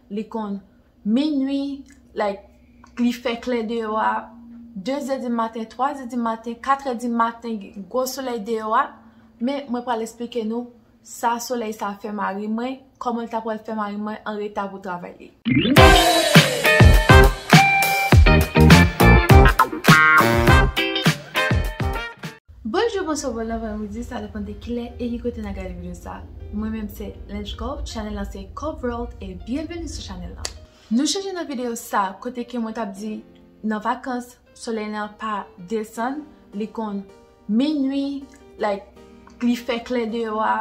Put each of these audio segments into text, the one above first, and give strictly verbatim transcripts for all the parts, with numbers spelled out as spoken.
Li konn minui, like, li fè klè deyò a, de zè di maten, twa zè di maten, kat è di maten, gwo solèy deyò a. Men mwen pral esplike nou sa solèy sa fè mari mwen, kòman l ta pral fè mari mwen an reta pou travay li. Bonjou, bonswa, bon aprèmidi, sa depann de kilè e ki kote n ap gade videyo sa. Mwen menm se Lench Cove, chanèl lan se Cove World, e byenveni sou chanèl lan. Nou chanje nan videyo sa, kote ke mwen t ap di nan vakans, solèy lan pa desann, li konn minui, like, li fè klè deyò a,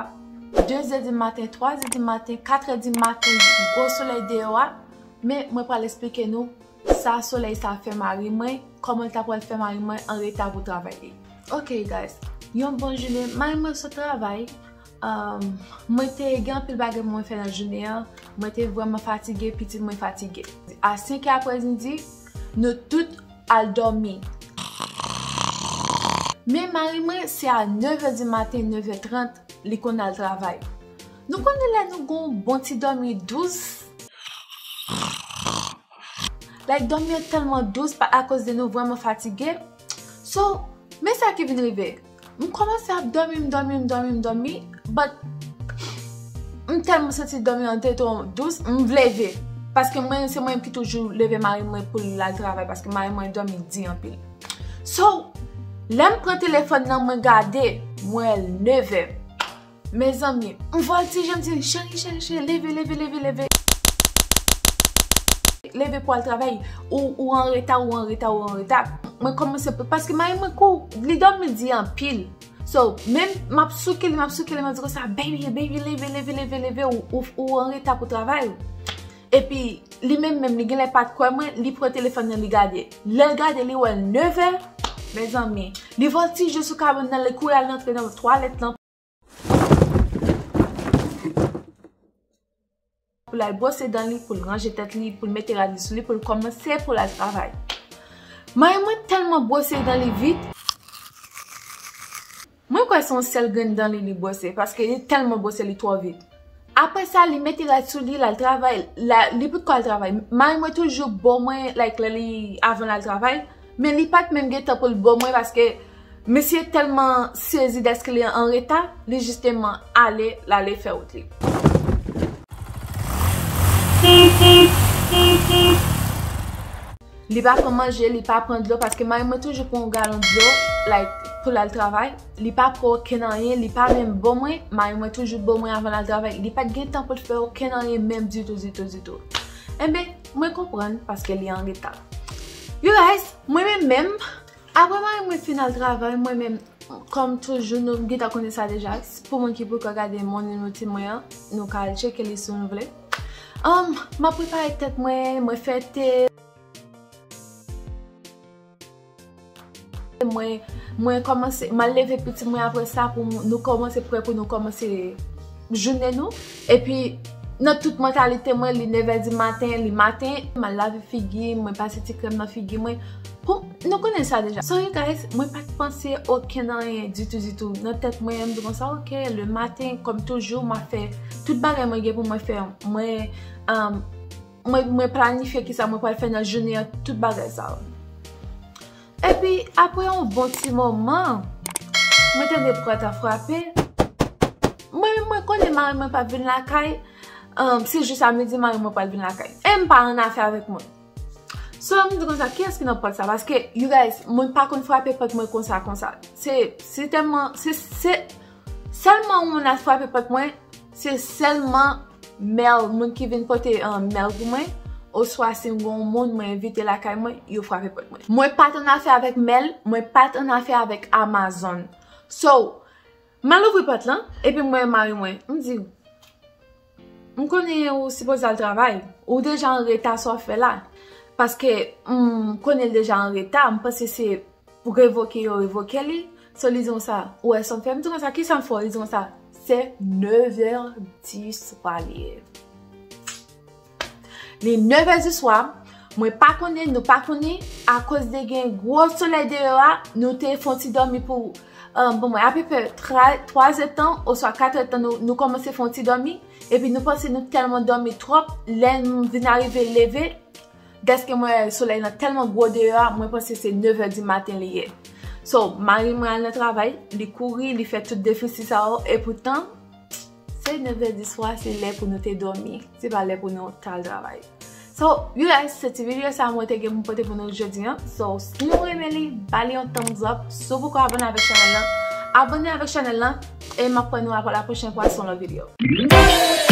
de zè di maten, twa zè di maten, kat è di maten, gwo solèy deyò a. Men mwen pral esplike nou sa solèy sa fè mari mwen, kòman l ta pral fè mari mwen an reta pou travay li. Ok, guys, yon bon jounen, mari mwen sot travay. Um, mwen te gen anpil bagay pou mwen fè nan jounen an. Mwen te vrèman fatige, pitit mwen fatige. A senk è aprèmidi, nou tout al dòmi. Men mari mwen, se a nèv è di maten, nèv è trant, li konn al travay. Nou konnen lè nou gon bon ti dòmi dous. Like, dòmi an tèlman dous pa, akoz de nou vrèman fatige. So, men sa ki vin rive. M kòmanse ap dòmi, m dòmi, m dòmi, m dòmi, but m tèlman santi dòmi an te twò dous, m leve. Paske mwen, se mwen ki toujou leve mari mwen pou l al travay, paske mari mwen dòmi di anpil. So, lè m pran telefòn nan, mwen gade, mwen wè l nèv è. Mezanmi, m vòltije, m di, cheri, cheri, cheri, leve, leve, leve, leve. Leve pou al travay. Ou, ou an reta, ou an reta, ou an reta. Mwen kòmanse, paske mari mwen kou, li dòmi di anpil. So, menm m ap souke li, m ap souke li, m ap di konsa, baby, baby, leve, leve, leve, leve, ou, ou, ou an reta pou travay. Epi, li menm menm, li genlè pa t kwè mwen, li pran telefòn nan, li gade. Lè l gade, li wè nèv è, mezanmi. Li vòltije sou kabann nan, li kouri al antre nan twalèt lan. Pou l al bwose dan li, pou l ranje tèt li, pou l mete rad li sou li, pou l kòmanse pou l al travay. Mari mwen tèlman bwose dan li vit. Mwen kwè se yon sèl grenn dan li li bwose, paske li tèlman bwose li twò vit. Apre sa, li mete rad sou li, l al travay. La, li potko al travay. Mari mwen toujou bo mwen, like, lè li, avan l al travay. Men li pa t menm gen tan pou l bo mwen, paske misye tèlman sezi dèske li an reta, li jisteman ale, l ale fè wout li. Li pa pran manje, li pa pran dlo, paske mari mwen toujou pran yon galon dlo, like, pou l al travay. Li pa pran okenn anyen, li pa menm bo mwen, mari mwen toujou bo mwen avan l al travay. Li pa t gen tan pou l fè okenn anyen menm ditou, ditou, ditou. Enben, mwen konprann, paske li an reta. You guys, mwen menm menm, apre mari mwen fin al travay, mwen menm, kòm toujou, nou gentan konnen sa deja, pou moun ki poko gade morning routine mwen an, nou ka al tcheke li si nou vle. Um, m ap prepare tèt mwen, mwen fè te. Mwen, mwen kòmanse, m al leve pitit mwen apre sa pou nou kòmanse prè pou nou kòmanse jounen nou. Epi, nan tout mantalite mwen, li nèv è di maten, li maten, m al lave figi, mwen pase ti krèm nan figi mwen. Pou, nou konnen sa deja. Sorry guys, mwen pa t panse okenn anyen ditou, ditou. Nan tèt mwen, m di konsa, ok, le maten, kòm toujou, m ap fè tout bagay mwen gen pou mwen fè. Mwen, um, mwen, mwen planifye kisa mwen pral fè nan jounen an, tout bagay sa yo. Epi, apre yon bon ti moman, mwen tande pòt a frape. Mwen, mwen konnen mari mwen p ap vin lakay. Um, se jis a midi mari mwen pral vin lakay. E m pa annafè avèk mwen. So, m di konsa, kiyès ki nan pòt sa? Paske, you guys, mwen pa konn frape pòt mwen konsa, konsa. Se, se tèlman, se, se, sèlman yon moun al frape pòt mwen, se sèlman mèl, moun ki vin pote, um, mèl pou mwen, oswa si m gen yon moun mwen envite lakay mwen, yo frape pòt mwen. Mwen pa t annafè avèk mèl, mwen pa t annafè avèk Amazon. So, m al ouvri pòt lan, epi m wè mari mwen. M di, m konnen ou sipoze al travay, ou deja an reta, sa w ap fè la? Paske m konnen l deja an reta, m panse se revoke yo revoke li. So, li di konsa, ou wè sa m fè? M di konsa, kisa m fè w? Li di konsa, se nèv è di swa li ye. Li nèv è di swa, mwen pa konnen, nou pa konnen, akoz de gen gwo solèy deyò a, nou te fè yon ti dòmi pou, um, bon, mwen, apeprè twa, twa zè tan, oswa kat è tan, nou, nou kòmanse fè yon ti dòmi. Epi nou panse nou tèlman dòmi twòp, lè m vin arive leve, dèske mwen wè solèy lan tèlman gwo deyò a, mwen panse se nevè di maten li ye. So, mari mwen al nan travay, li kouri, li fè tout defisi sa yo, epoutan, se nevè di swa, se lè pou nou te dòmi. Se pa lè pou nou t al travay. So, you guys, se ti videyo sa mwen te gen pou m pote pou nou jodi an. So, si nou renmen li, ba li yon thumbs up. Si w poko abòne avèk chanèl lan, abòne avèk chanèl lan. E m ap wè nou apre la pwochèn fwa sou yon lòt videyo.